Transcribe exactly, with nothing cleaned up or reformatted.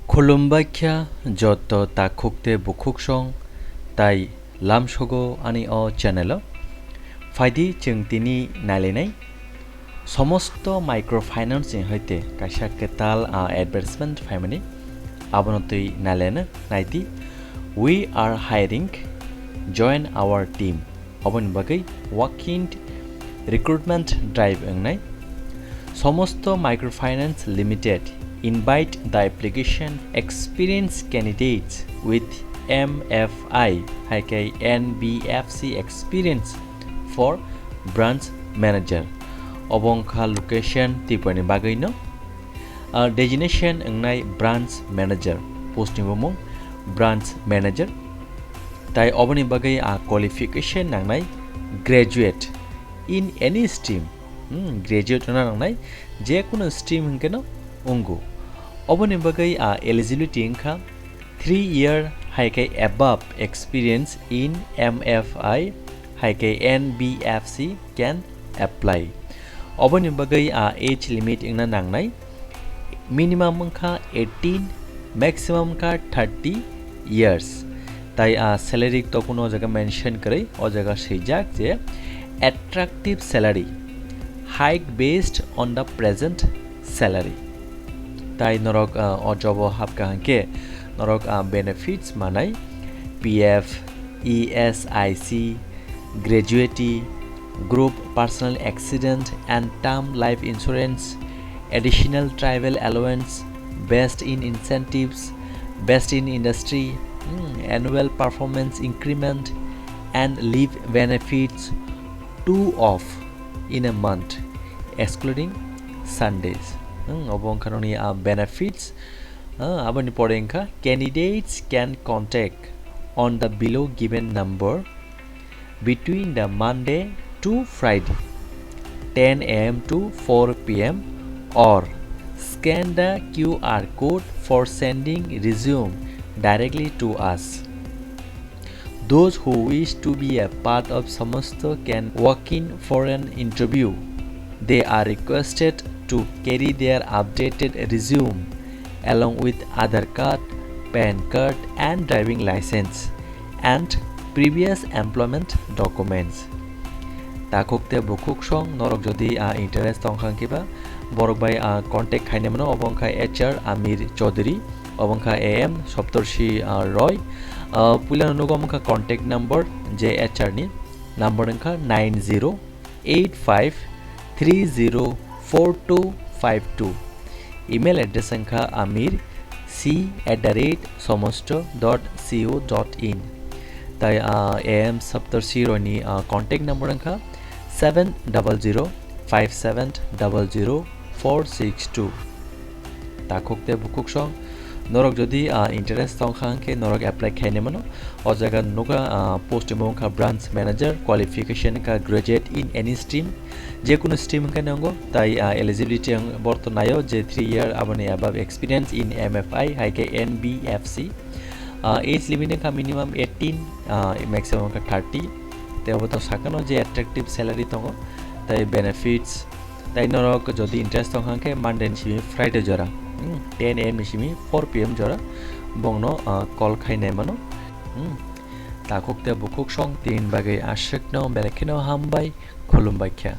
Khulumbaikha joto takhuk tei bukhuksong tai lamsogo ani o channel o. Phaidi chwng tini nailainai. Somosto microfinance ni hoite kaisa kwtal, ah, advertisement phaimani, abono twi nailaina naidi. We are hiring, join our team. Oboni bagwi walk-in recruitment drive wngnai. Somosto Microfinance Limited invite the application experienced candidates with M F I hai khe N B F C experience for branch manager. Obo wngkha location Tripura ni bagwi no. Ah, designation wngnai branch manager, post ni bumung branch manager. Tai oboni bagwi, ah, qualification nangnai graduate in any stream. Hmm, graduate wngna nangnai, je kunu stream hwnkhe no wngo. Oboni bagwi, ah, eligibility wngkha three year hai khe above experience in M F I hai khe N B F C can apply. Oboni bagwi, ah, age limit wngna nangnai, minimum wngkha eighteen, maximum wngkha thirty years. Tai, ah, salary tokuno o jaga mention kwrwi, o jaga swijak je attractive salary, hike based on the present salary. Tai norok, ah, o job o hapkha hwnkhe norok, ah, benefits manai P F, E S I C, gratuity, group personal accident and term life insurance, additional travel allowance, best in incentives, best in industry, hmm, annual performance increment, and leave benefits, two off in a month, excluding Sundays. Hmm, obo wngkha nokni, ah, benefits. Ah, aboni pore wngkha, candidates can contact on the below given number between the Monday to Friday, ten A M to four P M, or scan the Q R code for sending resume directly to us. Those who wish to be a part of Somosto can walk in for an interview. They are requested to carry their updated resume along with Aadhaar card, PAN card, and driving license, and previous employment documents. Takhuk tei bukhuksong norok jodi, ah, interest tongkha hwnkhe ba borok bai, ah, contact khaina mano, obo wngkha H R Amir Chaudhary, obo wngkha A M Saptarshi, ah, Roy. Ah, puilano nugo omo wngkha contact number je H R ni, number wngkha nine zero eight five three zero four two five two. Email address wngkha amir c at the rate somosto dot co dot in. Tai, ah, A M Saptarshi Roy ni, ah, contact number wngkha seven double zero five seven double zero four six two. Takhuk tei bukhuksong norok jodi, ah, interest tongkha hwnkhe norok apply khaina mano. O jaga nukha, ah, post ni mung wngkha branch manager, qualification wngkha graduate in any stream, je kunu stream hwnkhe nango, tai, ah, eligibility ang borto naio je three year aboni above experience in M F I hai khe N B F C. Ah, age limit wngkha minimum eighteen, ah, maximum wngkha thirty. Tei obo to sakano je attractive salary tongo, tai benefits, tai norok jodi interest tongkha hwnkhe Monday ni simi Friday jora, hmm, ten A M ni simi four P M jora bongno, ah, call khainai mano. Hmm. Takhuk tei bukhuksong tini bagwi aswkno, belai kheno hambai, khulumbai kha.